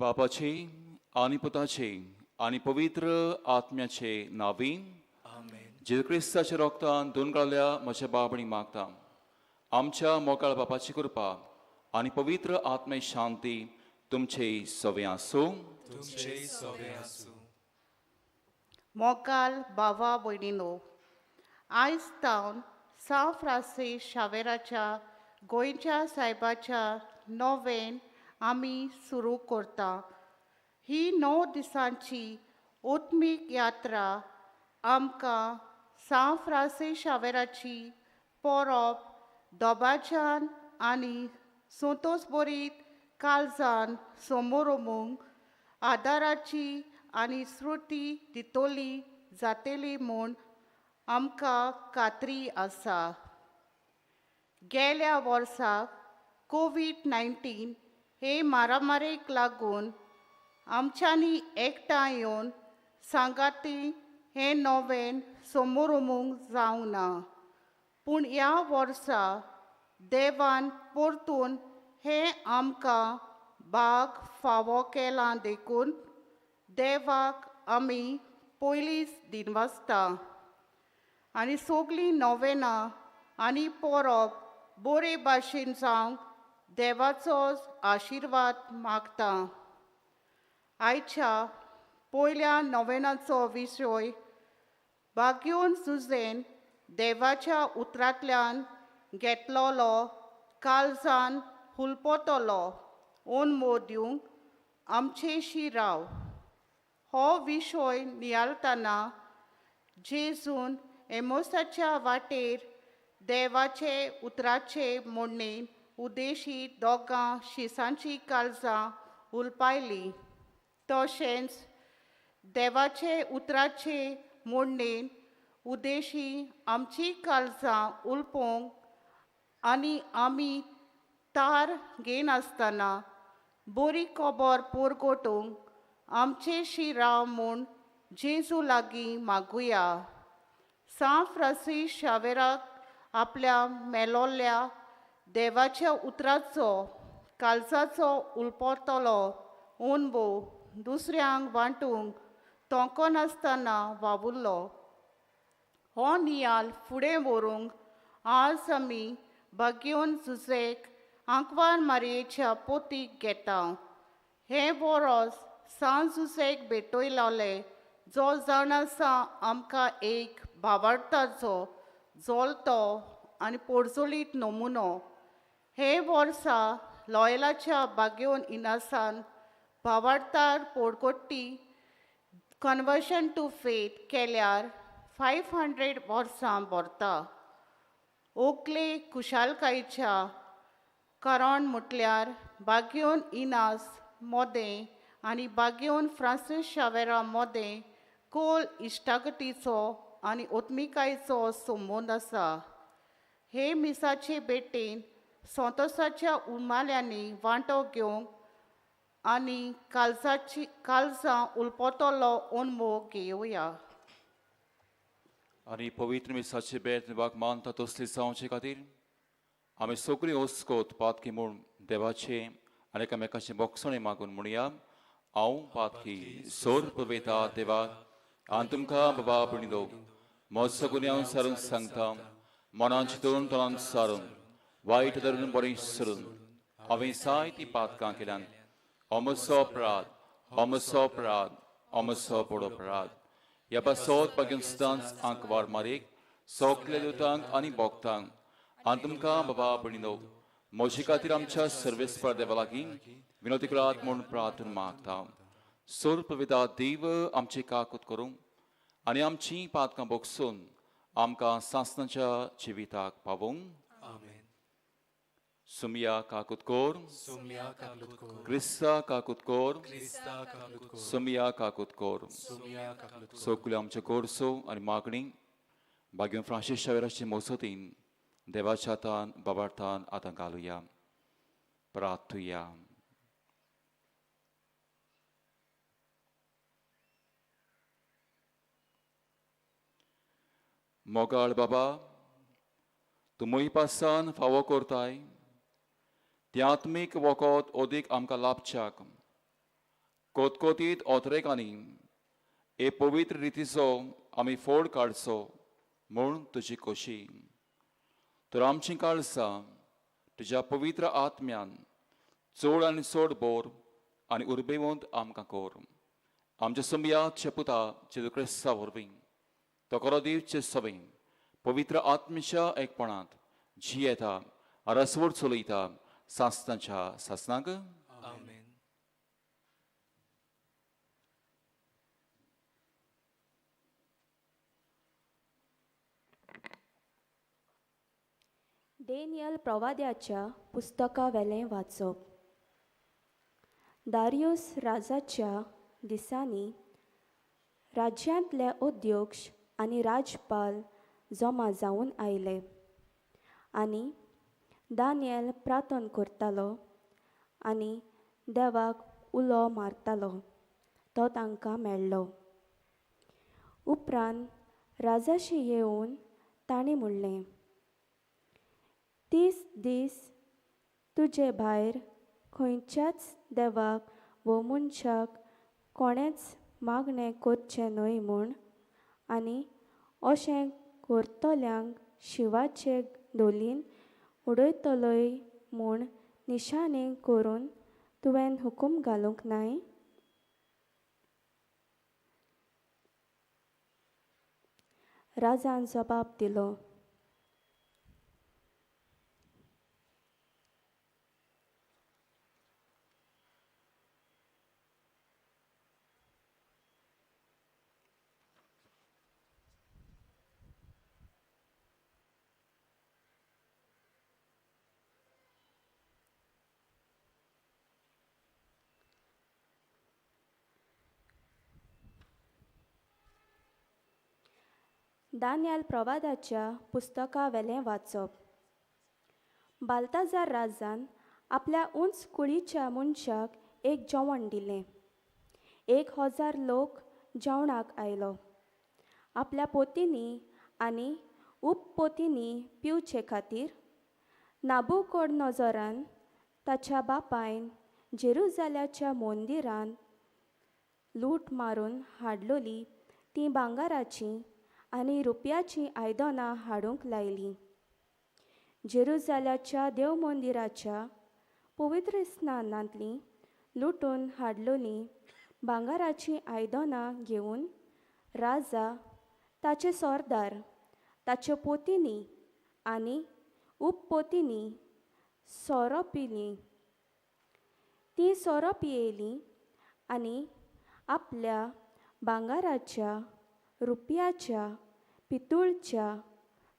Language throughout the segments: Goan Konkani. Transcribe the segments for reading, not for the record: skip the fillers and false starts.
बापाचे आनी पुताचे आनी पवित्र आत्म्याचे नावी जेजू क्रिस्ताच्या रोगतान दोन काडल्या म्हज्या बाबणी मागता आमच्या मोगाळ बापाची कृपा आनी पवित्र आत्मे शांती तुमचे सवे आसूं. मोगाल बाबा भयणीनो, आयज तावन सांव फ्रांसीस शावेराच्या गोंयच्या सायबाच्या नोवेन आमी सुरू करता. ही 9 दिसांची आत्मीक यात्रा आमकां सांव फ्रांसीस शावेराची परब दबाज्यान आनी संतोषभरीत काळजान समोरमूंक आदाराची आनी श्रुती दितली जातली म्हूण आमकां खात्री आसा. गेल्या वर्साक कोवीड-19 हे मारामारीक लागून आमच्यांनी एकठांय येवन सांगाती हें नोवेन समोरमूंक जावंक ना, पूण ह्या वर्सा देवान परतून हें आमकां भाग फावो केलां देखून देवाक आमी पयलींच दिनवासता आनी सगळीं नोवेनां आनी परब बरे भाशेन जावंक देवाचोच आशिर्वाद मागता. आयच्या पयल्या नोवेनाचो विशय भाग्योन सुजेन देवाच्या उतरांतल्यान घेतलोलो काळजान हुलपतलो अनमो दिवंक आमचेशी राव. हो विशय नियाळतना जेजून एमोसाच्या वाटेर देवाचे उतराचे म्हणणेन उद्देशी दोगां शिसांची काळजां उलपायली, तशेंच देवाचे उतराचे म्हणणेन उद्देशी आमची काळजां उलपोवंक आनी आमी तार घेनासतना बरी खबर पुरगोटूंक आमचेशी राव म्हूण जेजू लागीं मागुया. सांव फ्रांसीस शावेराक आपल्या मेलोल्ल्या देवाच्या उतराचो काळजाचो उलपतलो अणभव दुसऱ्यांक वांटूंक तोंकनासतना वावुरलो. हो नियाल फुडें व्हरूंक आज आमी भाग्योन जुजेक आंकवार मारयेच्या पोतीक घेता. हें वरोस सांव जुजेक भेटयलोलें जो जाण आसा आमकां एक भावार्थाचो जोलतो आनी पोरजोलीत नमुनो. हे वर्सा लॉयलाच्या बागेवन इनासान भावार्थार पोडकोट्टी कन्वर्शन टू फेथ केल्यार 500 वर्सां भरता. ओकले खुशालकायेच्या कारण म्हटल्यार बागेवन इनास मोदें आनी बागेवन फ्रांसीस शावेरा मोदें कोल इश्टागतीचो आनी ओत्मिकायेचो संबंद आसा. हे मिसाचे भेटेन संतोसाच्या उमाल्यांनी वांटो घेवंक आनी काळजाची काळजां उलपतलो अणभव घेवया. आनी पवित्र मिसाचे भेट देवाक मानता तसली जावचे खातीर आमी सगळीं ओस्कोत पातकी म्हूण देवाचे आनी एकामेकाचे बोगसणे मागून म्हणया. हांव पातकी सोर पळयता देवाक आनी तुमकां बाबा भयणीनो म्हजो गुन्यांव सारून सांगता, मनान चिंतून तोंडान सारून वायट धरून बरें सरून हांवें जायतीं पातकां केल्यान. अमसो अपराध, अमसो अपराध, अमसो बडो अपराध। ह्या पासत बागेन सुदांच आंकवार मारीक सोकल्या दुतांक आनी भोगतांक आनी तुमकां बाबा भयणीनो म्हजे खातीर आमच्या सर्वेस्पर देवा लागीं विनोदी करात म्हूण प्रार्थना मागता। सोर्पविदा देव आमची काकूत करूं आनी आमची पातकां बोगसून आमकां सासणाच्या जिविताक पावोवंक। आमेन। सुमिया काकूत कोर, सुमिया काकूत कोर, क्रिस्ता काकूत कोर, क्रिस्ता काकूत कोर, सुमिया काकूत कोर, सुमिया काकूत कोर। सोकल्यो आमच्यो गोरसो आनी मागणी भाग्य फ्रांसीस शावेराचे मोसतीन देवाच्या हातान बाबार्थान आतां घालुया। प्रार्थुया। मोगाळ बाबा, तूं मोहिपासान फावो करताय तें आत्मीक वखद अदीक आमकां लाभच्याक कोतकोतीत ओतरेकांनी हे पवित्र रितीचो आमी फोड काडचो म्हूण तुजी खोशी। तर आमचीं काळसां तुज्या पवित्र आत्म्यान चड आनी चड बोर आनी उर्बेवंत आमकां कोर। आमच्या सुमयाच्या पुता जेजू क्रिस्ता वरवीं तो करो दिवचे सवय पवित्र आत्म्याच्या एकपणांत जियेता रसवड चलयता सासणाच्या सासणाक। आमेन। डेनियल प्रवाद्याच्या पुस्तकावेलें वाचप। दारियूस राजाच्या दिसांनी राज्यांतले अध्यक्ष आनी राजपाल जमा जावन आयले आनी दानियल प्रार्थना करतालो आनी देवाक उलो मारतालो तो तांकां मेळ्ळो। उपरांत राजाशी येवन ताणें म्हणलें, 30 दीस तुजे भायर खंयच्याच देवाक वो मनशाक कोणेंच मागणें करचें न्हय म्हूण आनी अशें करतल्यांक शिवाचे धोलीन उडयतलोय म्हूण निशाणी करून तुवें हुकूम घालूंक नाय? राजान जबाब दिलो, दानियल प्रवादाच्या पुस्तकावेलें वाचप। बाल्ताजार राजान आपल्या उंच कुळीच्या मनशाक एक जेवण दिलें। 1000 लोक जेवणाक आयलो। आपल्या पोतींनी आनी उपपोतींनी पिवचे खातीर नाबुकोडनोजरान ताच्या बापायन जेरुजाल्याच्या मंदिरांत लूट मारून हाडलोली तीं भांगराचीं आनी रुपयाचीं आयदनां हाडूंक लायलीं। जेरुजाल्याच्या देवमंदिराच्या पवित्र स्नानांतलीं लुटून हाडलोलीं भांगराचीं आयदनां घेवन राजा, ताचे सरदार, ताच्यो पोतींनी आनी उपपोतींनी सोरो पिलीं। तीं सोरो पियेलीं आनी आपल्या भांगराच्या, रुपयाच्या, पितूळच्या,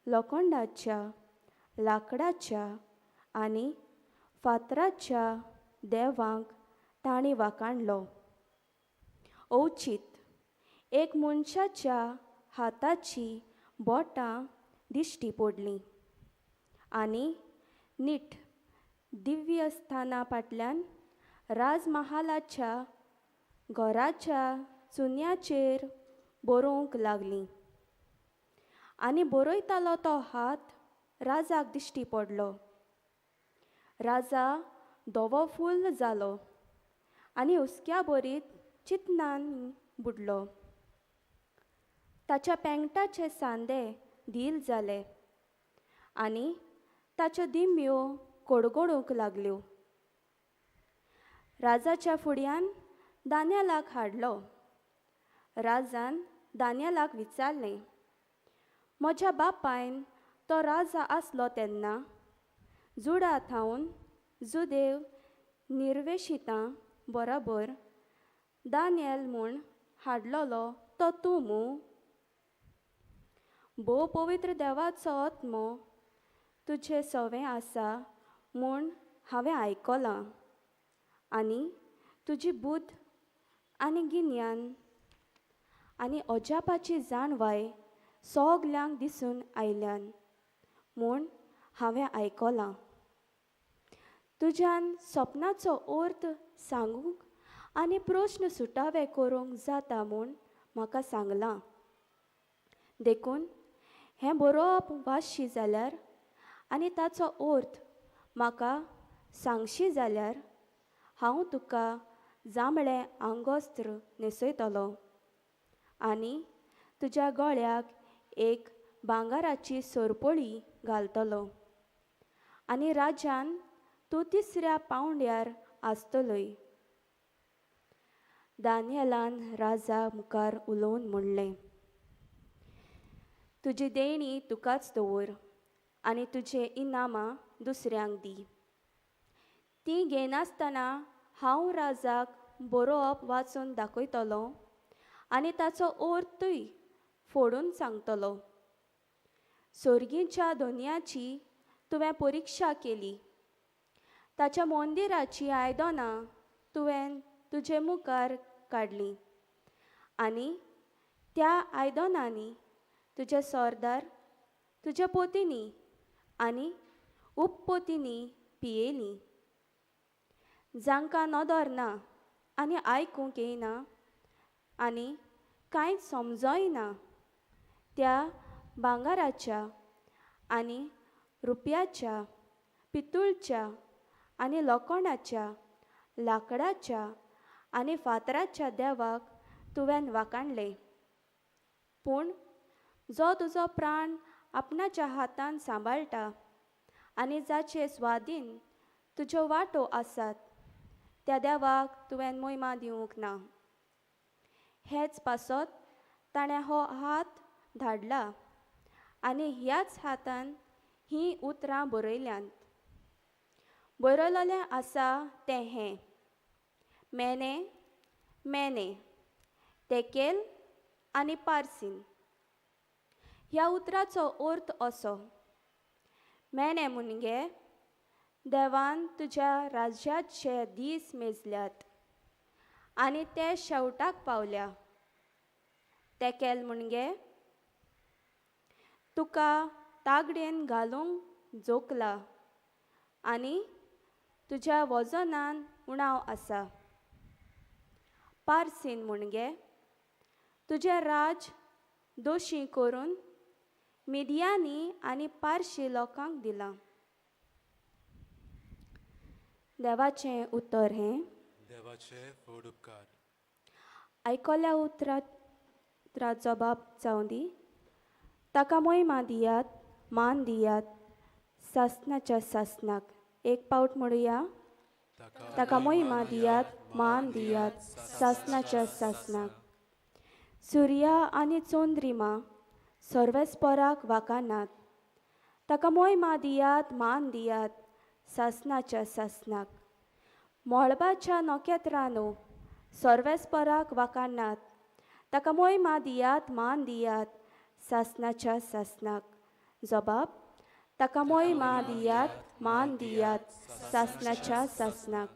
लोखंडाच्या, लांकडाच्या आनी फातराच्या देवांक तांणी वाखाणलो। अवचीत एक मनशाच्या हाताची बोटां दिश्टी पडलीं आनी नीट दिव्य स्थाना फाटल्यान राजमहालाच्या घराच्या चुन्याचेर बरोवंक लागलीं आनी बरयतालो तो हात राजाक दिश्टी पडलो। राजा धवो फुल्ल जालो आनी हुसक्या बरीत चिंतनान बुडलो। ताच्या पेंगटाचे सांदे धील जाले आनी ताच्यो दिमयो कडकडूंक लागल्यो। राजाच्या फुड्यान दान्यालाक हाडलो. राजान दान्यालाक विचारलें, म्हज्या बापायन तो राजा आसलो तेन्ना जुडा थावन जुदेव निर्वेशितां बराबर दानियल म्हूण हाडलोलो तो तूं मू? भोव पवित्र देवाचो आत्मो तुजे सवें आसा म्हूण हांवें आयकलां आनी तुजी बुद्द आनी गिन्यान आनी अजापाची जाणवाय सगल्यांक दिसून आयल्यान म्हूण हांवें आयकलां. तुज्यान सपनाचो अर्थ सांगूंक आनी प्रस्न सुटावे करूंक जाता म्हूण म्हाका सांगलां. देखून हें बरोवप वाचशी जाल्यार आनी ताचो अर्थ म्हाका सांगशी जाल्यार हांव तुका जांबळें आंगोस्त्र न्हेसयतलो आनी तुज्या गळ्याक एक भांगराची सरपळी घालतलो आनी राज्यान तूं तिसऱ्या पावंड्यार आसतलोय. दानियलान राजा मुखार उलोवन म्हणलें, तुजी देणी तुकाच दवर आनी तुजे इनामां दुसऱ्यांक दी. तीं घेनासतना हांव राजाक बरोवप वाचून दाखयतलो आनी ताचो अर्थूय फोडून सांगतलो. सोर्गीच्या धोन्याची तुवें परिक्षा केली, ताच्या मंदिराची आयदनां तुवें तुजे मुखार काडलीं आनी त्या आयदनांनी तुजे सरदार, तुज्या पोतींनी आनी उपपोतींनी पियेलीं. जांकां नदर ना आनी आयकूंक येयना आनी कांयच समजोय ना त्या भांगराच्या आनी रुपयाच्या, पितूळच्या आनी लोखणाच्या, लांकडाच्या आनी फातराच्या देवाक तुवें वाखाणलें. पूण जो तुजो प्राण आपणाच्या हातान सांबाळटा आनी जाचे स्वादीन तुज्यो वाटो आसात त्या देवाक तुवें मोहिमा दिवंक ना. हेच पासत ताणें हो हात धाडला आनी ह्याच हातान हीं उतरां बरयल्यांत. बरयलेलें आसा तें हें, मेने मेने तेकेल आनी पार्सीन. ह्या उतराचो अर्थ असो, मेने मुनगे देवान तुज्या राज्याचे दीस मेजल्यात आनी ते शेवटाक पावल्या. तेकेल मुणगे तुका तागडेन घालूंक जोखला आनी तुज्या वजनान उणाव आसा. पार्सीन मुणगे तुजें राज दोशी करून मिडियांनी आनी पारशी लोकांक दिलां. देवाचें उतर हें. देवाचे व्हड उपकार. आयकल्या उतराचो बाप जावं दी. ताका मोहिमा दियात, मान दियात सासणाच्या सासणाक. एक पावट म्हणुया, ताका मोहिमा दियात, मान दियात सासणाच्या सासणाक. सुर्या आनी चंद्रिमा सर्वेस्पराक वाकानात. ताका मोहिमा दियात, मान दियात सासणाच्या सासणाक. मळबाच्या नखेत्रांनो सर्वेस्पराक वाकानात. ताका मोहिमा दियात, मान दियात सासणाच्या सासणाक. जबाब, ताका मोहिमा दियात, मान दियात सासणाच्या सासणाक.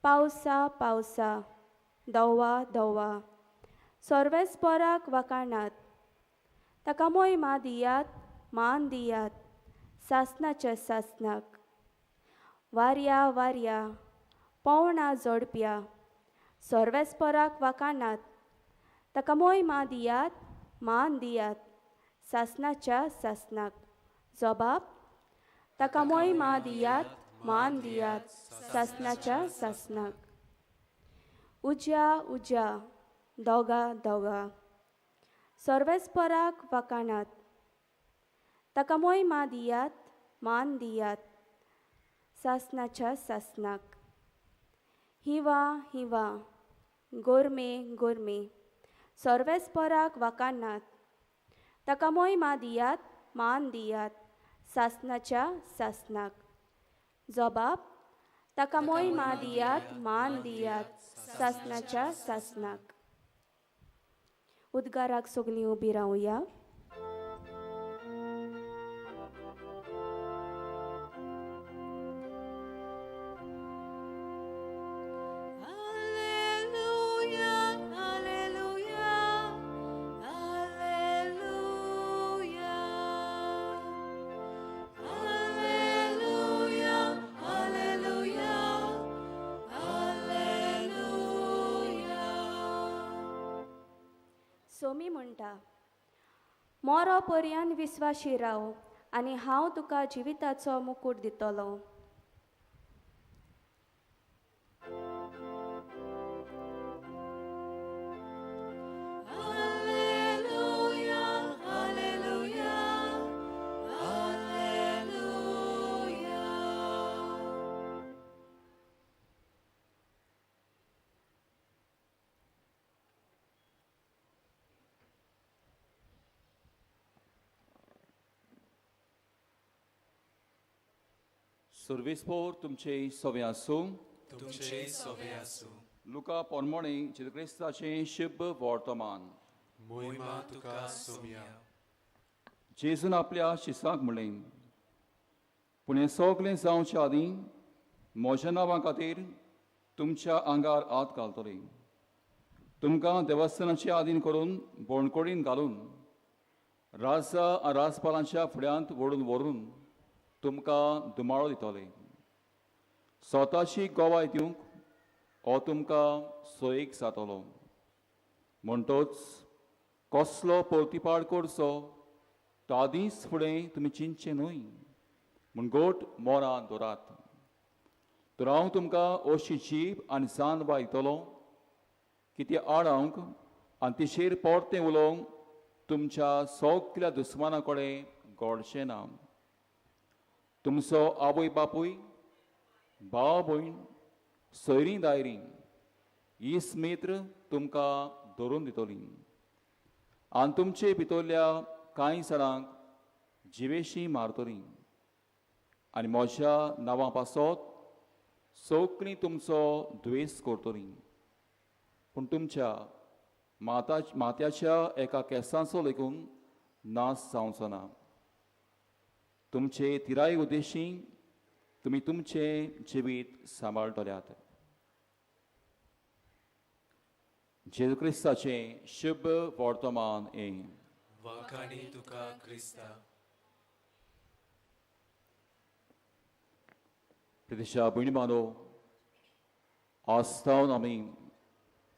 पावसा पावसा दवा दवा सर्वेस्पराक वाकानात. ताका मोहिमा दियात, मान दियात सासणाच्या सासणाक. वाऱ्या वाऱ्या पोवणां जोडप्या सर्वेस्पराक वाकानात. ताका मोहिमा दियात, मान दियात सासणाच्या सासणाक. जबाब, ताका मोहिमा दियात, मान दियात सासणाच्या सासणाक. उज्या उज्या दोगा दोगा सर्वेस्पराक वाकानात. ताका मोहिमा दियात, मान दियात सासणाच्या सासणाक. हिवा हिवा गोरमे गोरमे सर्वेस्पराक वाकानात ताका मोहिमा दियात मान दियात सासनाच्या सासनाक. जबाब ताका मोहिमा दियात मान दियात सासनाच्या सासनाक. उद्गाराक सगळीं उबी रावया. सोमी म्हणटा मोरो पर्यान विस्वाशी राव आनी हांव तुका जिविताचो मुकूट दितलो. सर्वीस पोर तुमचे सवे आसूं. तुमचे सवे आसूं. लुका पोरमोणे जेजू क्रिस्ताचें शुभ वर्तमान. मोहिमा तुका सोम्या. जेजून आपल्या शिसाक म्हणलें, पूण हें सगळें जावचे आदीं म्हज्या नांवा खातीर तुमच्या आंगार हात घालतले. तुमकां देवस्थानाचे आदीन करून बोणकोडीन घालून राजा राजपालांच्या फुड्यांत ओडून व्हरून तुमकां दुमाळो दितले. स्वताची गवाय दिवंक हो तुमकां सोयीक जातलो. म्हणटोच कसलो पोरतीपाड करचो तो आदींच फुडें तुमी चिंतचें न्हय म्हूण गोट मोरान दवरात. तर हांव तुमकां अशी जीब आनी जानवाय दितलो की ती आडावंक आनी तिचेर परतें उलोवंक तुमच्या सगल्या दुस्माना कडेन घडचें ना. तुमचो आवय बापूय भाव भयण सोयरीं दायरीं इस मित्र तुमकां धरून दितली आनी तुमचे भितरल्या कांय जाणांक जिवेशी मारतली आनी म्हज्या नांवा पासत सगळीं तुमचो द्वेस करतली. पूण तुमच्या मात्याच्या एका केंसाचो लेगून नाश जावचो ना. तुमचे तिराय उद्देशी तुमी तुमचें जिवीत सांबाळटल्यात. जेजू क्रिस्ताचें शुभ वर्तमान हें. वाखाणी तुका क्रिस्ता. प्रदेशा भयणी बांदो, आज आमी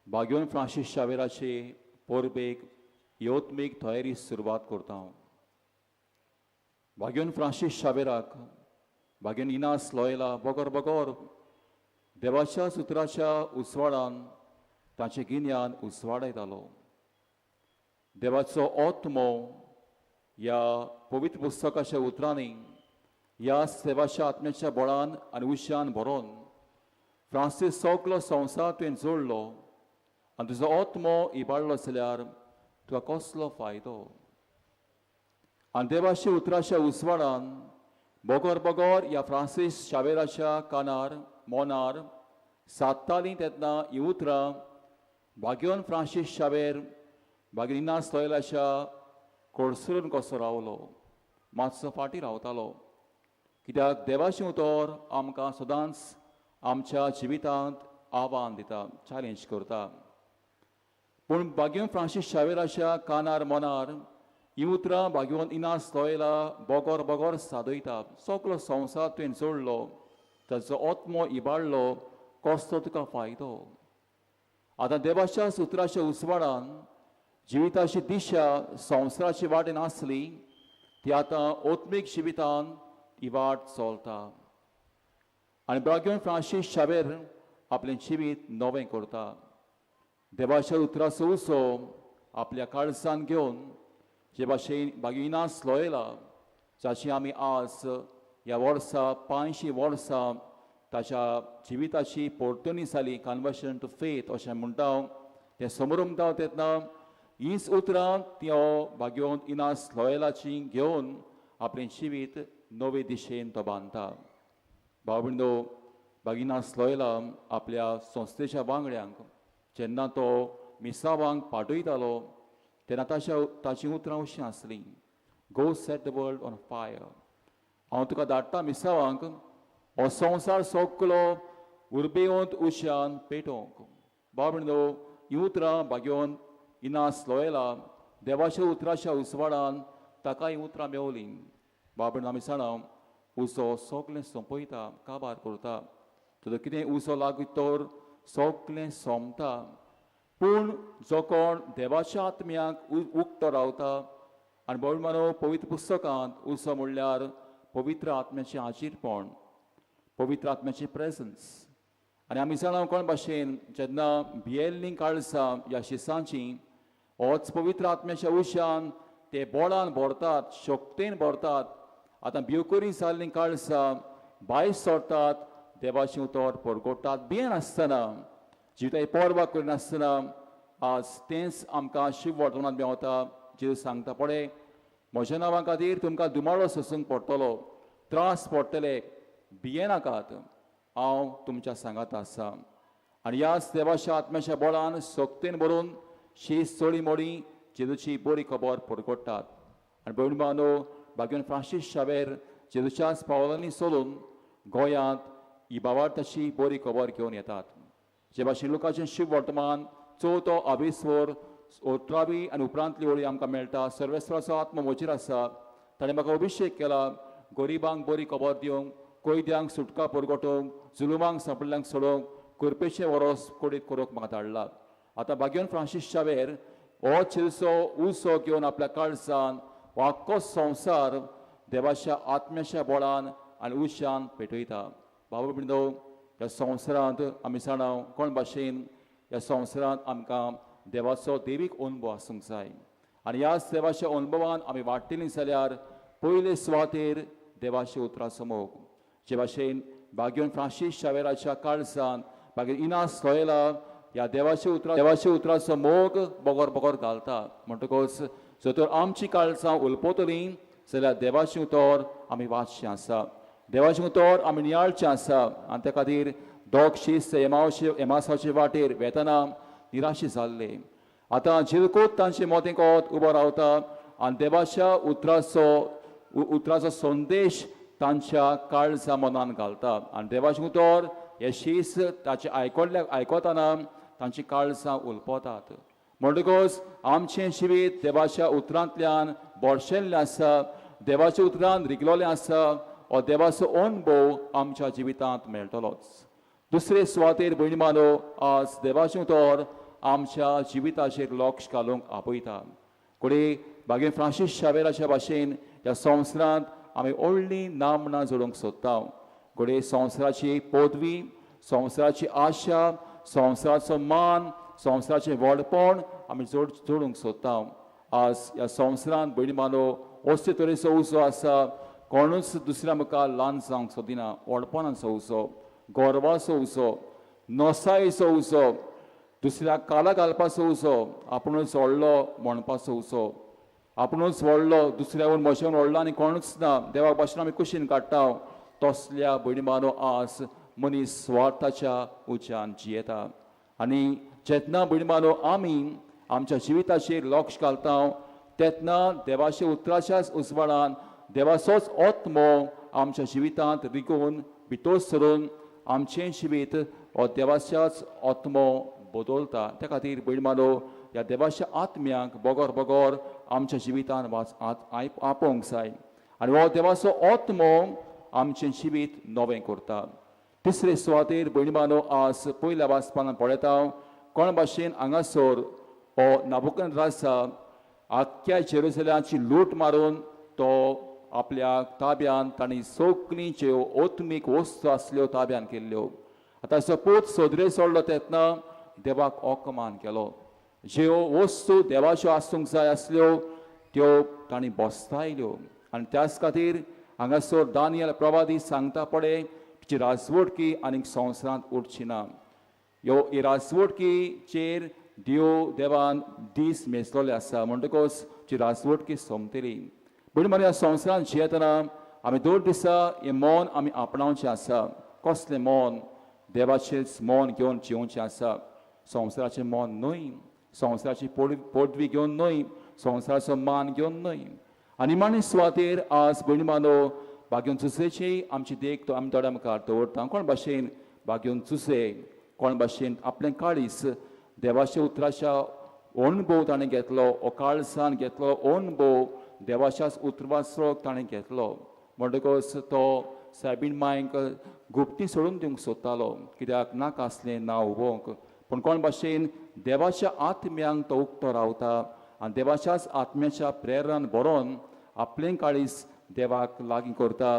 बाग्योन फ्रांसीस शावेराचे परबेक योत्मीक तयारी सुरवात करता. बाग्योन फ्रांसीस शावेराक बाग्योन इनास लोयला बगर बगर देवाच्या सुत्राच्या उजवाडान ताचें गिन्यान उजवाडायतालो. देवाचो आत्मो ह्या पवित्र पुस्तकाच्या उतरांनी ह्या सेवाच्या आत्म्याच्या बळान आनी उशान भरोन फ्रांसीस सगलो संवसार तुवें जोडलो आनी तुजो आत्मो इबाडलो जाल्यार तुका कसलो फायदो? आनी देवाच्या उतराच्या उजवाडान बगर बगर ह्या फ्रांसीस शावेराच्या कानार मोनार सादतालीं तेन्ना हीं उतरां भाग्योन फ्रांसीस शावेर भाग्य इनास लोयलाच्या कोडसरून कसो रावलो, मातसो फाटीं रावतालो. कित्याक देवाचें उतर आमकां सदांच आमच्या जिवितांत आव्हान दिता, चॅलेंज करता. पूण भाग्योन फ्रांसीस शावेराच्या कानार मोनार हीं उतरां भाग्योन इनास लोयला बगर बगर सादयता. सगलो संवसार तुवें जोडलो, ताचो आत्मो इबाडलो, कसलो तुका फायदो? आतां देवाच्या सुत्राच्या उजवाडान जिविताची दिशा संवसाराची वाटेन आसली ती आतां आत्मीक जिवितान ही वाट चलता. आनी भाग्योन फ्रांसीस शावेर आपलें जिवीत नवें करता. देवाच्या उतराचो उसो आपल्या काळजान घेवन जे भाशेन भाग्य इनास लोयला जाची आमी आज ह्या वर्सा 500 वर्सां ताच्या जिविताची पोर्तणी जाली, कन्वर्शन टू फेथ अशें म्हणटा तें समोर तेन्ना हीच उतरां त्यो भाग्योन इनास लॉयलाची घेवन आपलें जिवीत नवे दिशेन तो बांदता. भाव भयणींनो, भागिनास लॉयला आपल्या संस्थेच्या वांगड्यांक जेन्ना तो मिसावांक पाठयतालो तेन्ना ताचीं उतरां अशीं आसलीं, go set the world on fire. हांव तुका धाडटा मिसावांक, हो संवसार सगलो उर्बेवंत उश्यान पेटोवंक. भाव भयणींनो, हीं उतरां भाग्योन इनास लॉयला देवाच्या उतराच्या उजवाडान ताका हीं उतरां मेवलीं. भाव भयणींनो, आमी जाणा उजो सगलें सोंपयता, काबार करता. तर कितें उजो लागीत तर सगलें सोंपता. पूण जो कोण देवाच्या आत्म्याक उक्तो रावता आनी भोवमानो पवित्र पुस्तकांत उजो म्हणल्यार पवित्र आत्म्याचें हाजीरपण, पवित्र आत्म्याचें प्रेजन्स. आनी आमी जाणा कोण भाशेन जेन्ना भियेल्लीं काळसां ह्या शिसांचीं होच पवित्र आत्म्याच्या उशान ते बोळान भरतात, शक्तेन भरतात. आतां भिवकुरी जाल्लीं काळसां भायर सरतात, देवाचें उतर परगोटात भियेनासतना, जिविताची पर्वा करिनासतना. आज तेंच आमकां शिव वर्तमानांत मेवता. जेजू सांगता पळय, म्हज्या नांवा खातीर तुमकां दुमाळो सोसूंक पडटलो, त्रास पडटले, भियेनाकात, हांव तुमच्या सांगात आसा. आनी ह्याच देवाच्या आत्म्याच्या बळान शक्तेन भरून शीस चोळी मोडी जेजूची बरी खबर परगोटात. आनी भयण भावनो, भाग्यन फ्रांसीस शावेर जेजूच्याच पावलांनी चलून गोंयांत ही भावार्थाची बरी खबर घेवन येतात. जे भाशेन लुकाचें शिव वर्तमान चवथो अभिस्वर अठरावी आनी उपरांतली ओळी आमकां मेळटा. सर्वेस्वराचो आत्मो म्हजेर आसा, ताणें म्हाका अभिशेक केला गरिबांक बरी खबर दिवंक, कैद्यांक सुटका परगटोवंक, जुलुमांक सांपडल्यांक सोडोवंक, करपेचें वरोस कोडीत करूंक म्हाका धाडला. आतां भाग्यन फ्रांसीस शावेर हो चिलसो उजो घेवन आपल्या काळजान हो आख्खो संवसार देवाच्या आत्म्याच्या बळान आनी उशान पेटयता. बाबा भयणींनो, ह्या संवसारांत आमी जाणा कोण भाशेन ह्या संवसारांत आमकां देवाचो देवीक अनुभव आसूंक जाय. आनी ह्याच देवाच्या अनुभवान आमी वाडटलीं जाल्यार पयले सुवातेर देवाच्या उतराचो मोग. जे भाशेन भाग्योन फ्रांसीस शावेराच्या काळजान मागीर इनास लॉयला ह्या देवाच्या उतराचो मोग बगर बगर घालता. म्हणटकच जर तर आमची काळजां उलपतलीं जाल्यार देवाचें उतर आमी वाचचें आसा, देवाचें उतर आमी नियाळचें आसा. आनी त्या खातीर दोग शीस एमासाचे वाटेर वेतना निराशी जाल्ले आतां जिलकूत तांचे मोतें कोत उबो रावता आनी देवाच्या उतराचो संदेश तांच्या काळजा मनान घालता. आनी देवाचें उतर हे शीस ताचे आयकतना तांची काळजां उलपतात. म्हणटकच आमचें जिवीत देवाच्या उतरांतल्यान बोरशेल्लें आसा, देवाच्या उतरान रिगलोलें आसा. हो देवाचो अनुभव आमच्या जिवितांत मेळटलोच. दुसरे सुवातेर भयणी मानो, आज देवाचें उतर आमच्या जिविताचेर लक्ष घालूंक आपयता. कोणी बागे फ्रांसीस शावेराच्या भाशेन ह्या संवसारांत आमी व्हडली नामनां जोडूंक सोदता. घडये संवसाराची पदवी, संवसाराची आशा, संवसाराचो मान, संवसाराचें व्हडपण आमी जोडूंक सोदता. आज ह्या संवसारांत भयणी मानो असले तरेचो उजो आसा, कोणूच दुसऱ्या मुखार ल्हान जावंक सोदिना. व्हडपणाचो उजो, गर्वाचो उजो, नसायेचो उजो, दुसऱ्या काला घालपाचो उजो, आपुणूच व्हडलो म्हणपाचो उजो, आपुणूच व्हडलो दुसऱ्यावून म्हज्यावून व्हडलो आनी कोणूच ना, देवाक भाशेन आमी कुशीन काडटा. तसल्या भयणी मानो आज मनीस स्वार्थाच्या उज्यान जियेता. आनी जेन्ना भयणी मानो आमी आमच्या जिविताचेर लक्ष घालता तेन्ना देवाच्या उतराच्याच उजवाडान देवाचोच आत्मो आमच्या जिवितांत रिगोवन भितर सरून आमचें जिवीत हो देवाच्याच आत्मो बदलता. त्या खातीर भयण मानो ह्या देवाच्या आत्म्याक बगर बगर आमच्या जिवितान आपोवंक जाय. आनी हो देवाचो आत्मो आमचें जिवीत नवें करता. तिसरे सुवातेर भयण मानो आज पयल्या वाचपान पळयता कोण भाशेन हांगासर हो नाबुकदनेझर आख्ख्या जेरुसलेमाची लूट मारून तो आपल्या ताब्यान तांणी सगळीं ज्यो आत्मीक वस्तू आसल्यो ताब्यान केल्ल्यो. आतां सपोज सोदरे सोडलो तेन्ना देवाक अपमान केलो. ज्यो वस्तू देवाच्यो आसूंक जाय आसल्यो त्यो तांणी बसतायल्यो. आनी त्याच खातीर हांगासर दानियल प्रवादी सांगता पळय तिची राजवटकी आनीक संवसारांत उरची ना. ह्यो ही राजवटकीचेर देव देवान दीस मेजलोले आसा, म्हणटकच ती राजवटकी सोंपतली. भयणी ह्या संवसारांत जियेतना आमी दर दिसा हें मौन आमी आपणावचें आसा. कसलें मौन? देवाचेंच मौन घेवन जिवचें आसा. संवसाराचें मौन न्हय, संवसाराची पदवी घेवन न्हय, संवसाराचो मान घेवन न्हय. आनी निमाणे सुवातेर आज भयणी बांदो बागेवन चुसेची आमची देख तो आमी दोळ्या मुखार दवरता. कोण भाशेन बागेवन चुसे, कोण भाशेन आपलें काळीस देवाच्या उतराच्या अणभव ताणें घेतलो, ओ काळसान घेतलो अणभव देवाच्याच उतराचो ताणें घेतलो. म्हणटकच तो सायबीण मांयक गुप्ती सोडून दिवंक सोदतालो, कित्याक नाका आसलें नांव उबोवंक. पूण कोण भाशेन देवाच्या आत्म्यांक तो उक्तो रावता आनी देवाच्याच आत्म्याच्या प्रेरणान बरोवन आपलें काळीस देवाक लागीं करता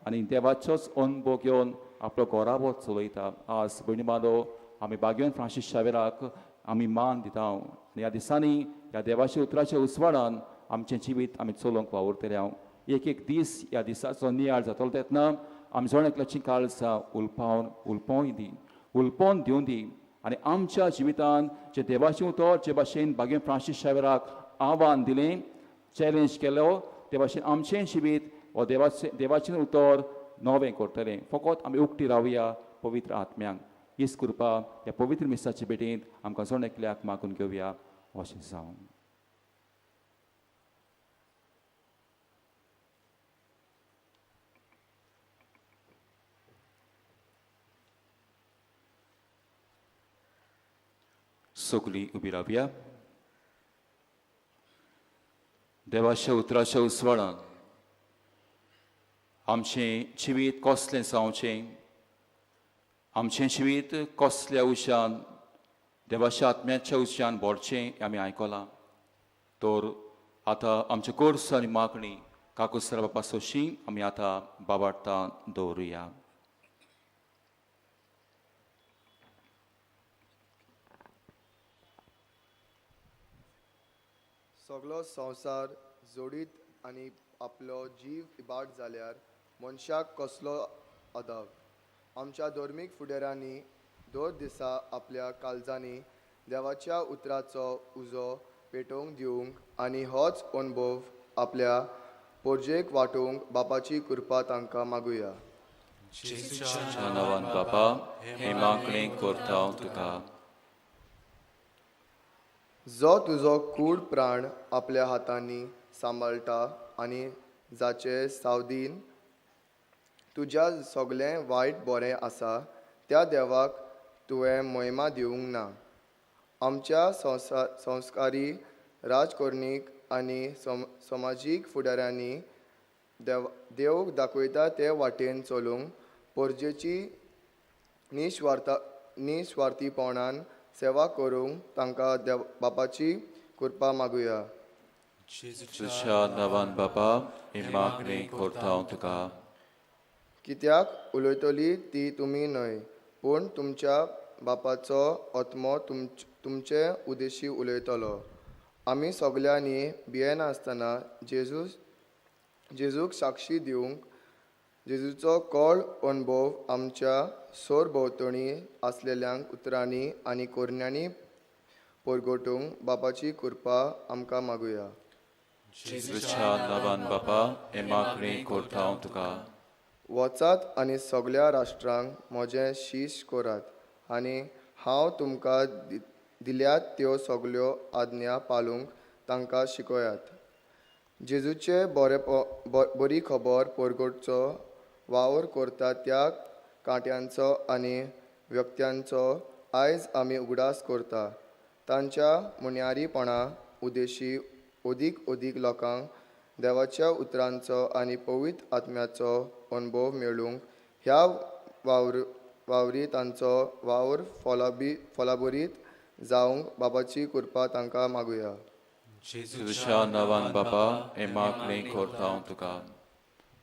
आनी देवाचोच अणभव घेवन आपलो घराबो चलयता. आज भयणी बांदो आमी बागेवन फ्रांसीस शावेराक आमी मान दिता आनी ह्या दिसांनी ह्या देवाच्या उतराच्या उजवाडान आमचें जिवीत आमी चलोवंक वावुरतले. हांव एक एक दीस ह्या दिसाचो नियाळ जातलो तेन्ना आमी जण एकल्याची काळजां उलपावन उलपोवूय दी, उलपोवन दिवं दी आनी आमच्या जिवितान जे देवाचें उतर जे भाशेन बागेवन फ्रांसीस शावेराक आव्हान दिलें, चॅलेंज केलो, ते भाशेन आमचें जिवीत हो देवाचें उतर नवें करतलें. फकत आमी उक्ती रावया पवित्र आत्म्यांक. हीच कृपा ह्या पवित्र मिसाचे भेटेंत आमकां जण एकल्याक मागून घेवया. अशें जावं. सगळीं उबी रावया. देवाच्या उतराच्या उजवाडान आमचें जिवीत कसलें जावचें, आमचें जिवीत कसल्या उशान देवाच्या आत्म्याच्या उशान भरचें आमी आयकलां. तर आतां आमचे गोर्स आनी मागणी काकुसरा बापा सोशी आमी आतां बाबार्ता दवरुया. सगलो संवसार जोडीत आनी आपलो जीव इबाड जाल्यार मनशाक कसलो अदाव. आमच्या धर्मीक फुडाऱ्यांनी दर दिसा आपल्या काळजांनी देवाच्या उतराचो उजो पेटोवंक दिवंक आनी होच अणभव आपल्या पोरजेक वांटूंक बापाची कृपा तांकां मागुया. जेजूच्या नांवान बापा हे मागणें करता तुका. जो तुजो कूड प्राण आपल्या हातांनी सांबाळटा आनी जाचे सावदीन तुज्या सगळें वायट बरें आसा त्या देवाक तुवें मोहिमा दिवंक ना. आमच्या संस्कारी राजकोरणीक आनी समाजीक फुडाऱ्यांनी देव दाखयता ते वाटेन चलूंक पोरजेची निस्वार्थीपणान सेवा करूंक तांकां देव बापाची कृपा मागुया. जेजूच्या नांवान बापा हे मागणें करता तुका. कित्याक उलयतली ती तुमी न्हय, पूण तुमच्या बापाचो आत्मो तुमचे उदेशी उलयतलो. आमी सगल्यांनी भियेनासतना जेजूक साक्षी दिवंक जेजूचो कळ अणभव आमच्या सोरभोंवतणी आसलेल्यांक उतरांनी आनी कोरण्यांनी परगटूंक बापाची कृपा आमकां मागुया. जेजूच्या नांवान बापा हे मागणें करता तुका. वचात आनी सगल्या राष्ट्रांक म्हजें शीश करात आनी हांव तुमकां दिल्यात त्यो सगल्यो आज्ञा पाळूंक तांकां शिकयात. जेजूचे बरी खबर परगटचो वावर करता त्या कांट्यांचो आनी व्यक्त्यांचो आयज आमी उगडास करता. तांच्या मुन्यारीपणा उदेशी अदीक अदीक लोकांक देवाच्या उतरांचो आनी पवित्र आत्म्याचो अणभव मेळूंक ह्या वावरी तांचो वावर फलाबरीत जावंक बाबाची कृपा तांकां मागुया. जेजूच्या नांवान बापा हे मागणें करता तुका.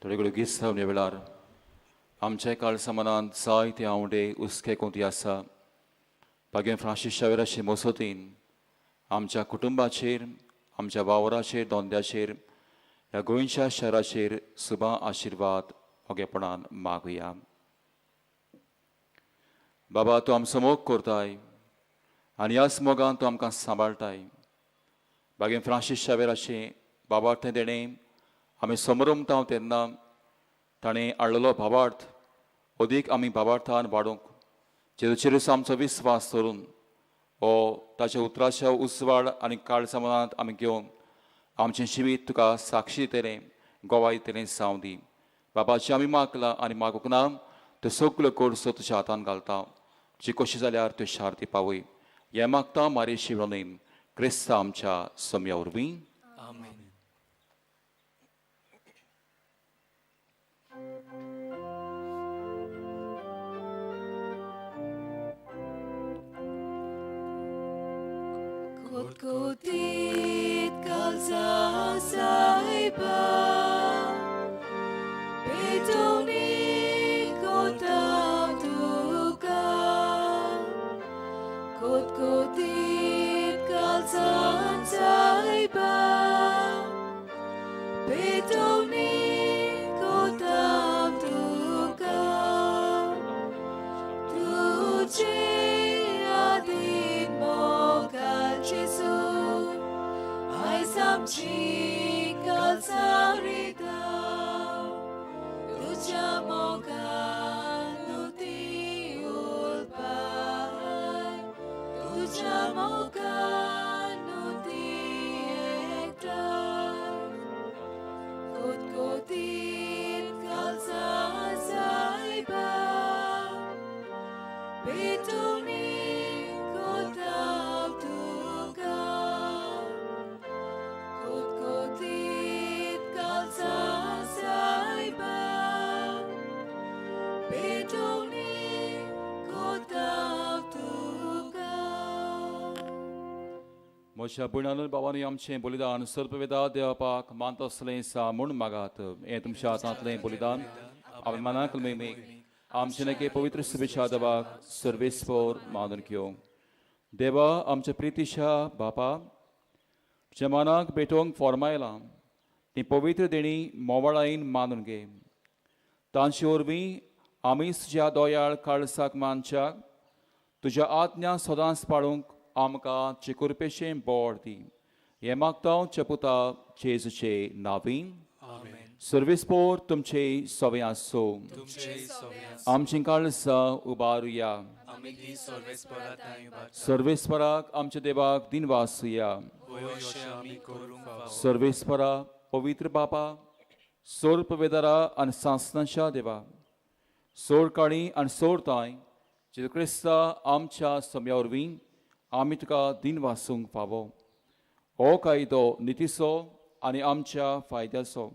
थोडे कडेन गिस्तावणे वेळार आमच्या काळसा मनांत जायते आंवडे हुस्के कोंती आसा. बागेन फ्रांसीस शावेराचे मसतीन आमच्या कुटुंबाचेर, आमच्या वावराचेर, धंद्याचेर, ह्या गोंयच्या शाराचेर सुबा आशिर्वाद ओगेपणान मागुया. बाबा तूं आमचो मोग करताय आनी ह्याच मोगान तूं आमकां सांबाळटाय. बागेन फ्रांसीस शावेराचें बाबार्थें देणें आमी समरमता तेन्ना ताणें हाडलेलो भावार्थ अदीक आमी भावार्थान वाडोवंक जेजूचेरूच आमचो विस्वास धरून हो ताच्या उतराच्या उजवाड आनी काळजा मनांत आमी घेवन आमचें जिवीत तुका साक्षी दितलें, गोवाय दितलें जावं दी. बाबाची आमी मागलां आनी मागूंक ना त्यो सगल्यो गरजो तुज्या हातान घालता, जी कशी जाल्यार त्यो शारती पावय. हें मागता मारेशी विनोद क्रिस्ता आमच्या सम्या वरवीं. आमेन. Kotkotit kalsa saiba, petoni kotatuka. Kotkotit kalsa saiba, petoni kotatuka. Tuche adin mogal Jesu, आमची कालसारिता तुज्या मोगान नुती उलपाय, तुज्या मोगान नुती एकठांय. कोतकोतीत कालसा सायबा, पेटोवनी कोताव तुका. म्हज्या भयणानूय बाबांनी आमचें बलिदान सर्पवेदा देवापाक मानतसलें सा म्हूण मागात. हें तुमच्या हातांतलें बलिदान आमी मनाक मेमेक आमचें नके पवित्र शुभेच्छा देवाक सर्वेस्पोर मानून घेवं. देवा आमच्या प्रितीच्या बापा, तुज्या मनाक भेटोवंक फॉर्मायलां ती पवित्र देणी मोवाळायेन मानून घे. तांचे वरवीं आमी तुज्या दोयाळ काळसाक मानच्याक तुज्या आज्ञा सदांच पाळूंक आमकां चिकुरपेशें बोड दी. हें मागता चपुता जेजूचे नावीन. सर्वेस्पोर तुमचे सवे आसो. आमचीं काळसां उबारुया. सर्वेस्पराक आमच्या देवाक दिनवासुया. सर्वेस्परा पवित्र बापा, सोर्प वेदारा आनी सांसणाच्या देवा, सोड काणी आनी सोड तांय जेजू क्रिस्ता आमच्या सम्या वरवीं आमी तुका दिनवासूंक फावो. हो कायदो नितीचो आनी आमच्या फायद्याचो.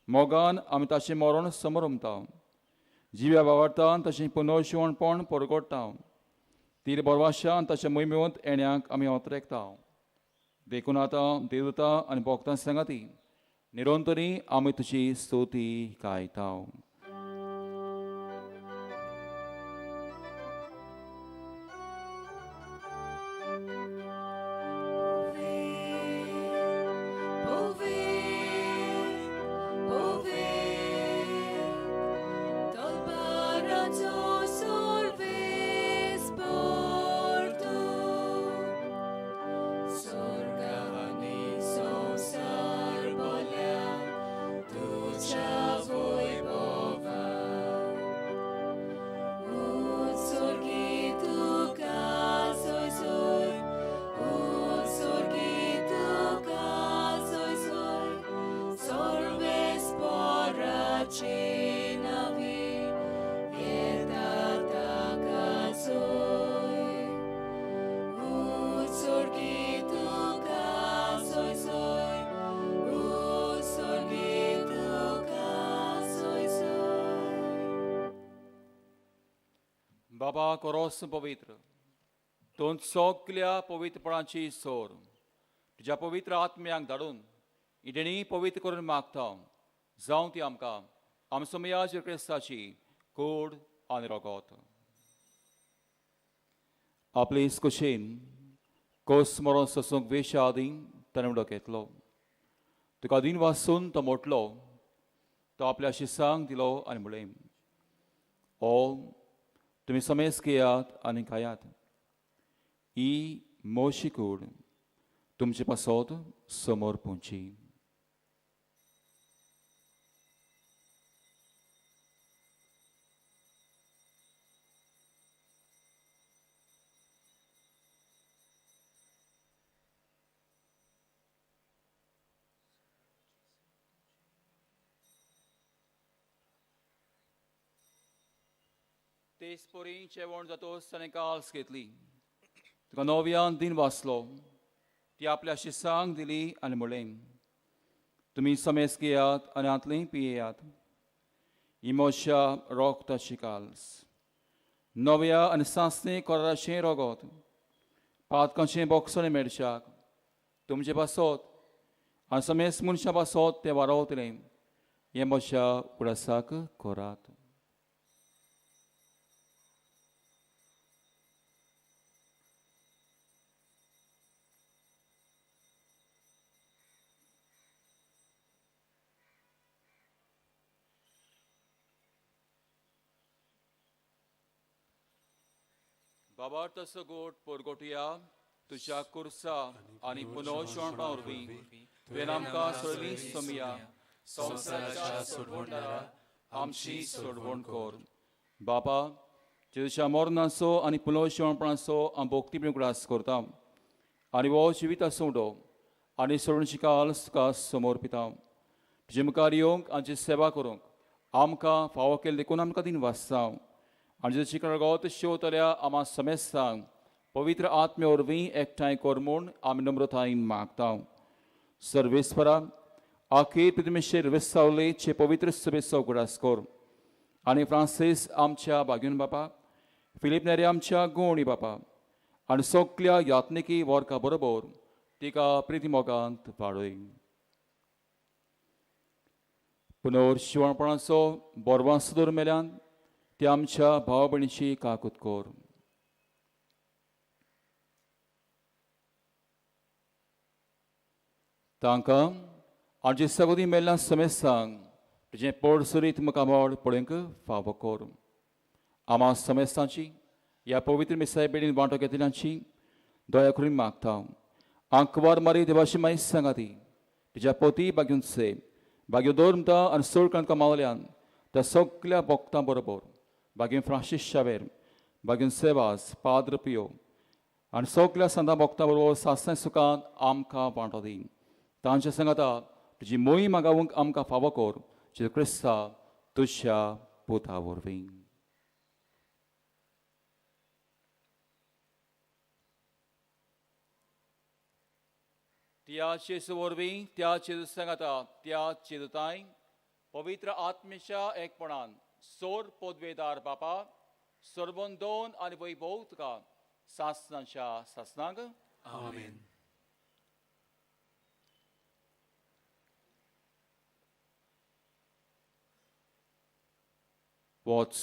मोगान आमी ताचें मरण समरमता, जिव्या वावरता ताचें पुनर्जिवणपण परगडटा, तीर बरवाशान ताच्या मोहिमेंत येण्याक आमी ओतरेकता. देखून आतां देवता आनी भक्तां सांगाती निरंतरी आमी तुजी स्तुती गायता. बाबा कोरोस पवित्र तूं सगल्या पवित्रपणाची सोर तुज्या पवित्र आत्म्यांक धाडून इडेणी पवित्र करून मागता. जावं ती आमकां आमचो मेया क्रिस्ताची कोड आनी रोगोत. आपले कुशीन कोस मरोन सोसूंक वेशा आदी ताणें उडो घेतलो. तुका दिन वासून तो मोटलो, तो आपल्या शिसांक दिलो आनी म्हणलें, ओ तुमी समेस घेयात आनी खायात. ही मोशी कूड तुमचे पासत समोर पोवची. तेच परी जेवण जातोच ताणें काल्स घेतली, तुका नव्यान दिन वाचलो, ती आपल्या शिसांक दिली आनी म्हणलें, तुमी समेस घेयात आनी हांतलें पियेयात. ही म्हज्या रोगताची काल्स, नव्या आनी सांसणी कोराचें रोगत, पातकांचें बोगसणें मेळच्याक तुमचे पासत आनी समेस मनशां पासत तें वारोवतलें. हें म्हज्या उडासाक करात. बाबा तसो गोट पोरगोटया तुज्या कुर्सा आनी पुनर्जिवणपणा वरवीं तुवें आमकां सोडली सोमया संवसाराच्या सोडवणदारा आमची सोडवण कर. बाबा, जेजूच्या मरणाचो आनी पुनर्जिवणपणाचो आमी भक्तीप्रेम उगडास करता आनी हो जिविताचो उडो आनी सोडूनची काल तुका समोर पिता. तुजे मुखार येवंक आमची सेवा करूंक आमकां फावो केल्लें देखून आमकां दिन वाचता आनी जेजूची रगत शेवतल्या आमा समेस्तांक पवित्र आत्म्या वरवीं एकठांय कर म्हूण आमी नम्रतायेन मागता. सर्वेस्परा, आखेर प्रतिमेचेर विसावलेचे पवित्र सभेचो उगडास कर आनी फ्रांसीस आमच्या बागीन बापा, फिलीप नेरी आमच्या गोवणी बापा आनी सगल्या यात्निकी वर्गा बरोबर तिका प्रितीमोगांत वाडय. पुनर्शिवणपणाचो बोरवांसो दवर मेल्यान ती आमच्या भाव भयणीची काकूत कर. तांकां आमचे सगळी मेल्ल्या समेस्तांक तुजें पोड सुरीत मुखामळ पळोवंक फावो कर. आमा समेस्तांची ह्या पवित्र मिसाय बेडीन वांटो घेतल्यांची दया करून मागता. आंकवार मारी देवाशी माई सांगाती तुज्या पोती बागून से बाग्यो दवर आनी सोड कणका मावल्यान त्या सगल्या भक्तां बरोबर बागीन फ्रांसीस शावेर, बागीन सेवास, पाद्र पियो आनी सगल्या संतां भक्तां बरोबर सासणां सुखान आमकां वांटो दी. तांच्या सांगाता तुजी मोही मागावंक आमकां फावो कर, जेजू क्रिस्ता तुज्या पुता वरवीं. त्या जेजू वरवीं, त्या जेजू सांगाता, त्या जेजूताय पवित्र आत्मेच्या एकपणान सोर पदवेदार बापा सर्वंदोन आनी वैभव तुका सासणाच्या सासणाक. आमेन. वच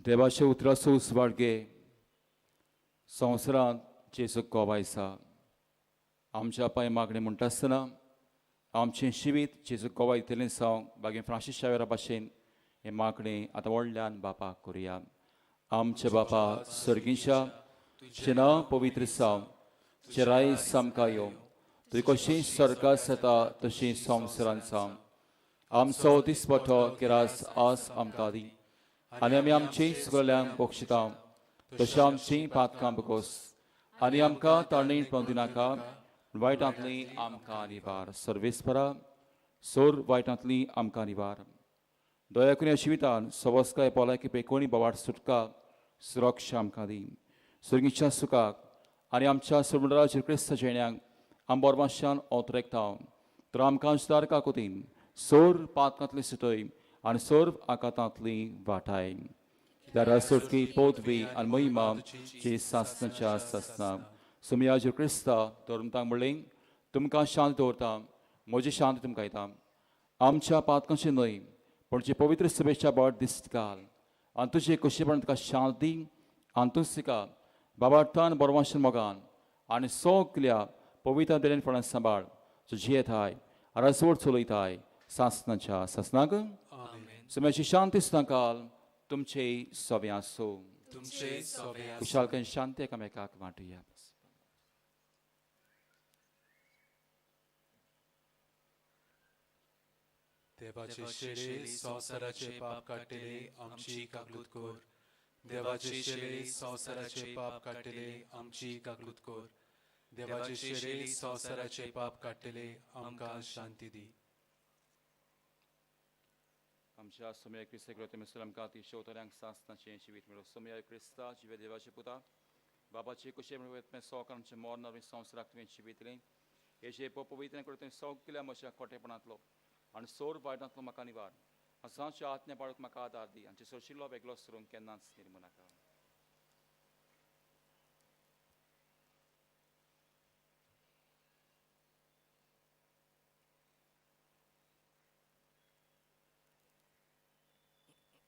देवाच्या उतराचो उजवाड घे. संवसारांत जेजू गोवाय आसा. आमच्या पांय मागणें म्हणटा आसतना आमचें शिवीत जेजू गोवा इतलें सावंक बागीन फ्रांसीस शावेरा भाशेन हें मागणें आतां व्हडल्यान बापाक करुया. आमच्या बापा सर्गीच्या, तुजें नांव पवित्र जावं, तुजें रायस आमकां यो, तुजें कशी स्वर्गांत जाता तशी संवसारांत जावं. आमचो दिसपटो किरास आज आमकां दी आनी आमी आमची सगळ्यांक बक्षिता तशें आमची पातकां बगोस आनी आमकां ताळणी पळोवन दिनाका, वायटांतली आमकां निवार. सर्वेस्परा, सोर वायटांतली आमकां निवार. दया करून जिवितान सवस्काय भलायकी बेकोणी बोवाट सुटका सुरक्षा आमकां दी. सुर्गीच्या सुखाक आनी आमच्या सोडणाच्या क्रिस्त जेण्याक आम बोरमाशान ओतरेकता तर आमकां दार काकोतीन सोर पातकांतली सुटय आनी सोर आकातांतली वाटाय. दारा सुटकी पोतवी आनी महिमा जी सासनाच्या सासना. सुमया जेजू क्रिस्ता धर्मतांक म्हणलें, तुमकां शांत दवरता, म्हजी शांत तुमकां येता. आमच्या पातकांची न्हय पूण जे पवित्र सभेच्या बोट दिस्त घाल आनी तुजे कुशीपण तुका शांत दी आनी तूं तिका बाबार्थान बरवाशन मोगान आनी सगल्या पवित्र देणेन फळां सांबाळ तुजी येताय राजवट चलयताय सासनाच्या सासनाक. सुम्याची शांती सुद्दां घाल तुमचे सोबें आसूं. तुमचे सोबे आसूं. कुशालकाय शांती एकामेकाक वांटुया. देवाचे शेळे संवसाराचे पाप काडटले आमची काकलूत कर. देवाचे शेळे संवसाराचे पाप काडटले आमची काकलूत कर. देवाचे शेळे संवसाराचे पाप काडटले आमकां शांती दी. आमच्या सोमया क्रिस्ता कृते आमकां ती शेवतल्यांक सासनाचें जिवीत मेळो. सोमया क्रिस्ता जिवे देवाचे पुता बाबाचे कुशे म्हणून सोक आमचें मरण आमी संवसाराक तुवें जिवितलें हेजे पवित्र करून तुवें सगल्या म्हज्या खोटेपणांतलो आनी सोर वायटांतलो म्हाका निवार. हसांच्या आत्म्या पाळूंक म्हाका आदार दी आनी सोशिल्लो वेगळो सरूंक केन्नाच निर्मू नाका.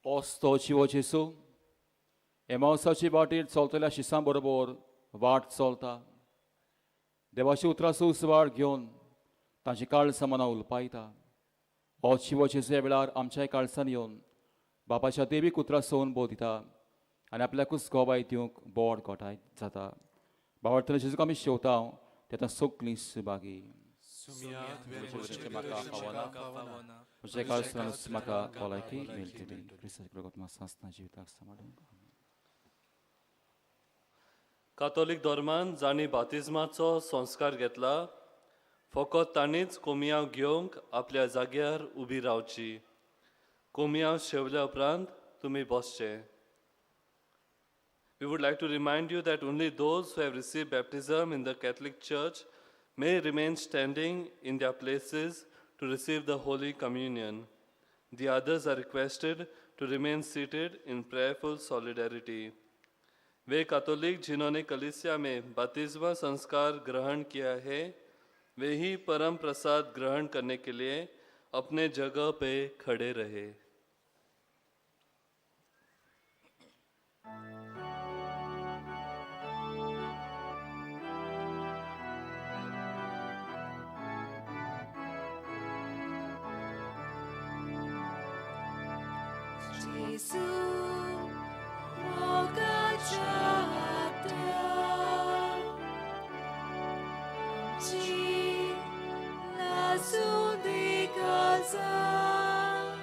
ओस्तो जिवो जेसू एमावसाचे वाटेर चलतल्या शिसां बरोबर वाट चलता. देवाची उतराचो उजवाड घेवन तांची काळसां मनां उलपायता. हो जिवो जेजू ह्या वेळार आमच्याय काळसान येवन बापाच्या देवीक उतरां बोध दिता आनी आपल्याकूच गोवाय दिवंक बोड गोठाय जाता. बाबार्थान जेजूक आमी शेवता तेता सगळीं सुभागी. म्हाका फावना म्हज्या काळसानूच म्हाका भलायकी मेळटली. क्रिस्ताच्या रगत सासना जिविताक सांबाळूंक. कातोलीक धर्मान जांणी बातिज्माचो संस्कार घेतला फकत तांणीच कोमियांव घेवंक आपल्या जाग्यार उबी रावची. कोमियांव शेवल्या उपरांत तुमी बसचे. We would like to remind you that only those who have received baptism in the Catholic Church may remain standing in their places to receive the Holy Communion. The others are requested to remain seated in prayerful solidarity. वे कातोलिक जिन्होंने कलीसिया में बपतिस्मा संस्कार ग्रहण किया है वे ही परम प्रसाद ग्रहण करने के लिए अपने जगह पे खड़े रहे. Jesu, मोगाच्या आमची लासूं काळजां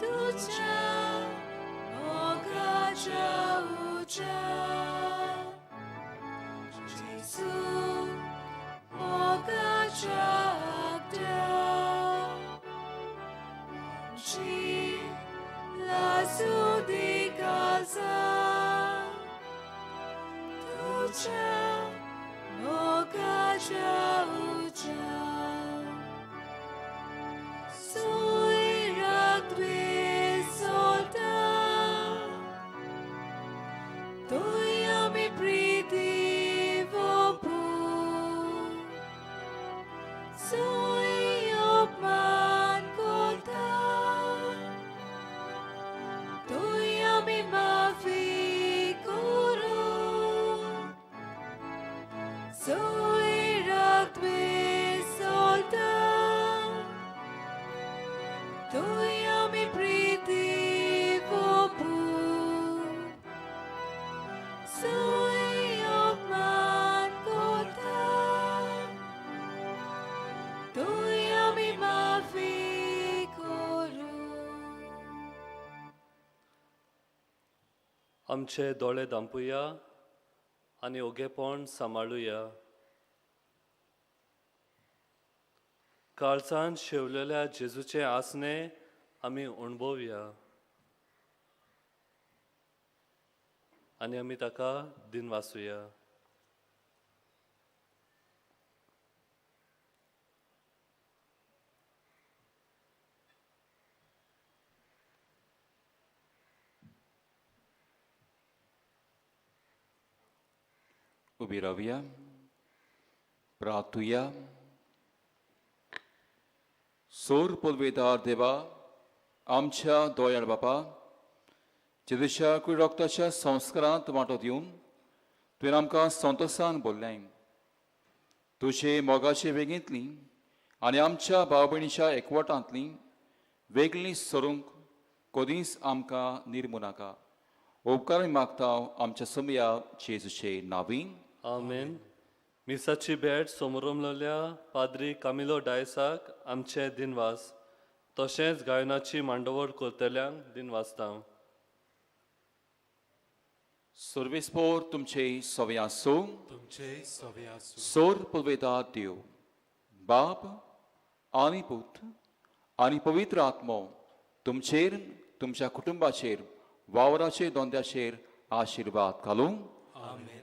तुझ्या मोगाच्या उज्यान. जेजू मोगाच्या आमची लासूं काळजां तुझ्या मोगाच्या उज्यान. सोयराक विसोलता तुय आमी प्रिती वोपू सोय अपमान कोता तुय आमी माफी करू. सोयराक विसोलता तुय आमी प्रिती वोपू सोय अपमान कोता तुय आमी माफी करू. आमचे दोळे धांपुया आनी ओगेपण सांबाळुया. काळजान शेवलेल्या जेजूचे आसणे आमी अणभवया आनी आमी ताका दिनवासुया. उबी रावया, प्रार्थुया. सोर पदवेदार देवा आमच्या दोयाळ बापा, जेजूच्या कुडी रक्ताच्या संस्कारांत वांटो दिवन तुवें आमकां संतोसान बोल्लें. तुजे मोगाचे वेगेंतली आनी आमच्या भाव भयणीच्या एकवटांतली वेगळी सरूंक कदींच आमकां निर्मू नाका. उपकार मागता आमच्या समया जेजूचे नावीन. आमेन. मिसाची भेट सोमरोमलेल्या पाद्री कामिलो डायसाक आमचे दिनवास, तशेंच गायनाची मांडवळ करतल्यांक दिनवासता. सर्वेस्पोर तुमचे सवे आसूं, तुमचे सवे आसूं. सोर पुलवेता देव बाप आनी पूत आनी पवित्र आत्मो तुमचेर, तुमच्या कुटुंबाचेर, वावराचेर, दोंद्याचेर आशिर्वाद घालूं.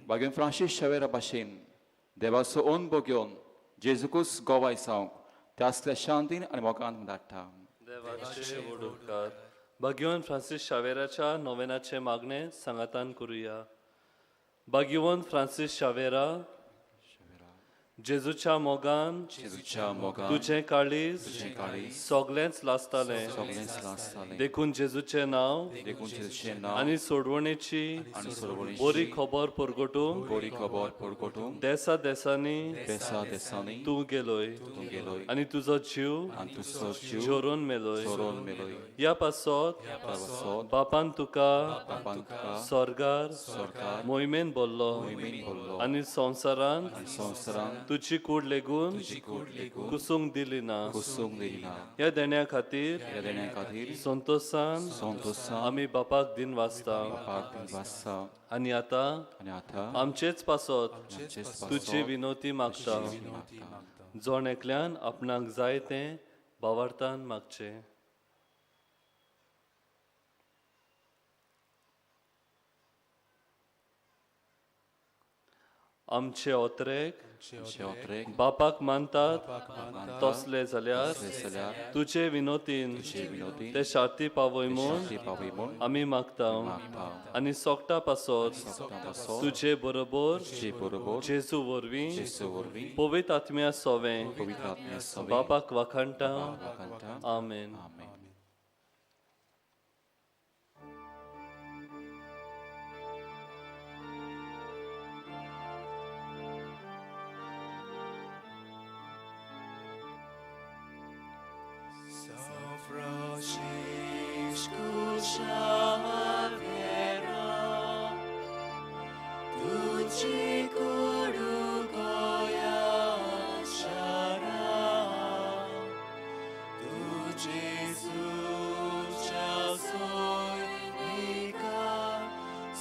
बागेन फ्रांसीस शेवेरा भाशेन देवाचो अनुभव घेवन जेजुकूच गोवाय सावंक त्यासल्या शांतीन आनी मोगान धाडटा. देवाचे व्हड उपकार. भाग्यवंत फ्रांसीस शावेराच्या नोवेनाचें मागणें सांगातान करुया. भाग्यवंत फ्रांसीस शावेरा, जेजूच्या मोगान जेजूच्या मोगान तुजें काळीज तुजें काळीज सगळेंच लासतालें, सगळेंच लासतालें. देखून जेजूचें नांव देखून जेजूचें नांव आनी सोडवणेची आनी सोडवणेची बरी खबर परगटूंक बरी खबर परगटूंक देसा देसांनी देसा देसांनी तूं गेलोय तूं गेलोय आनी तुजो जीव आनी तुजो जीव झरोवन मेलोय. झरोवन मेलोय. ह्या पासत पासत बापान तुका बापान तुका स्वर्गार स्वर्गार मोहिमेन भरलो मोहिमेन भरलो आनी संवसारांत आनी संवसारांत तुजी कूड लेगून तुजी कूड लेगून कुसूंक दिली ना. कुसूंक दिली ना. ह्या देण्या खातीर ह्या देण्या खातीर संतोशान संतोशान आमी बापाक दिनवासता. बापाक दिनवासता. आनी आतां आनी आतां आमचेच पासत आमचेच पासत तुजी विनोती मागता. विनवती मागता. जण एकल्यान आपणाक जाय तें भावार्थान मागचें. आमचे ओत्रेक आमचे ओत्रेक बापाक मानतात मानतात तसले जाल्यार तसले जाल्यार तुजे विनोतीन तुजे विनोतीन ते शांती पावय म्हूण शांती पावय म्हूण आमी मागता. मागता. आनी सोगटा पासत सोगटां पासत तुजे बरोबर तुजे बरोबर जेजू वरवीं जेजू वरवीं पवित्र आत्म्या सोवें पवित्र आत्म्या सोवें बापाक वाखाणटा. वाखाणटा. आमेन. आमेन. Francisco Xaviera, tutti Goya Shara, tu Jesus Chasoinika,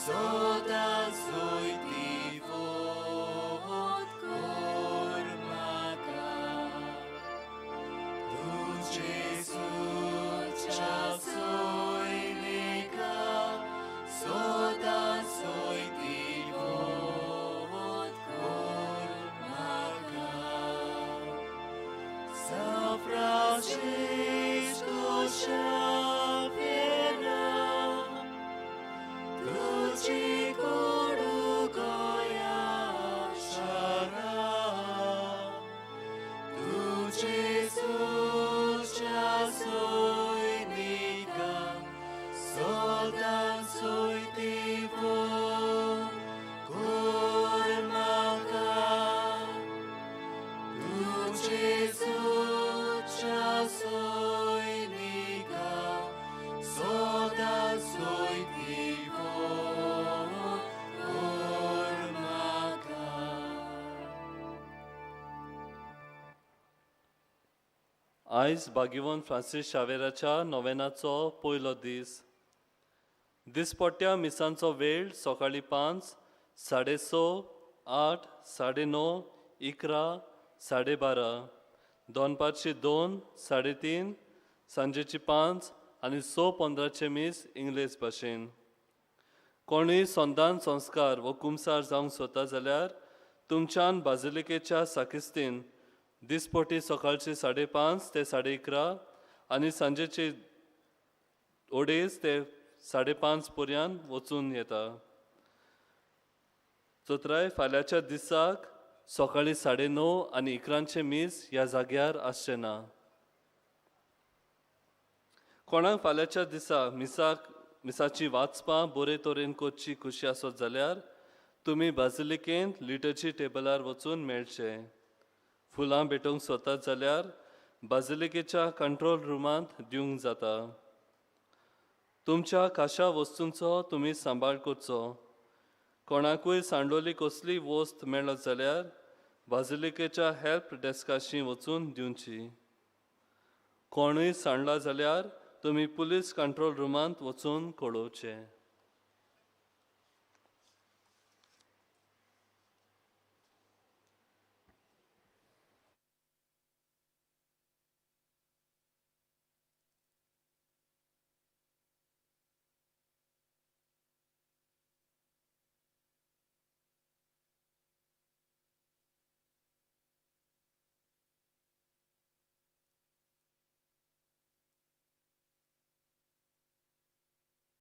soda soiti vot kormaka. Tu Jesus Chasoinika, soda soiti vot kormaka. São Francisco Xaviera, tutti Goya Shara, tu Jesus Chasoinika, soda soiti vot kormaka. Tu Jesus Chasoinika, soda soiti vot kormaka. आयज भाग्यवंत फ्रांसीस शावेराच्या नोवेनाचो पयलो दीस. दिसपट्ट्या मिसांचो वेळ सकाळीं 5, 6:30, 8, 9:30, 11, 12:30, दनपारची 2, 3:30, सांजेची 5 आनी 6:15 मीस इंग्लीश भाशेन. कोणूय संतान संस्कार वो कुमसार जावंक सोदता जाल्यार तुमच्यान बाजिलिकेच्या साकिस्तीन दिसपटी सकाळची 5:30 ते 11:30 आनी सांजेची 2:30 ते 5:30 पर्यंत वचून येता. चोत्राय फाल्यांच्या दिसाक सकाळीं 9:30 आनी 11 मीस ह्या जाग्यार आसचें ना. कोणाक फाल्यांच्या दिसा मिसाची वाचपां बरे तरेन करची खुशी आसत जाल्यार तुमी बाजिलिकेंत लिटर्जी टेबलार वचून मेळचे. फुलां भेटोवंक सोदतात जाल्यार बाजिलिकेच्या कंट्रोल रुमांत दिवंक जाता. तुमच्या खाशा वस्तूंचो तुमी सांबाळ करचो. कोणाकूय सांडलोली कसली वस्त मेळत जाल्यार बाजिलिकेच्या हेल्प डेस्काशी वचून दिवची. कोणूय सांडला जाल्यार तुमी पुलीस कंट्रोल रुमांत वचून कळोवचें.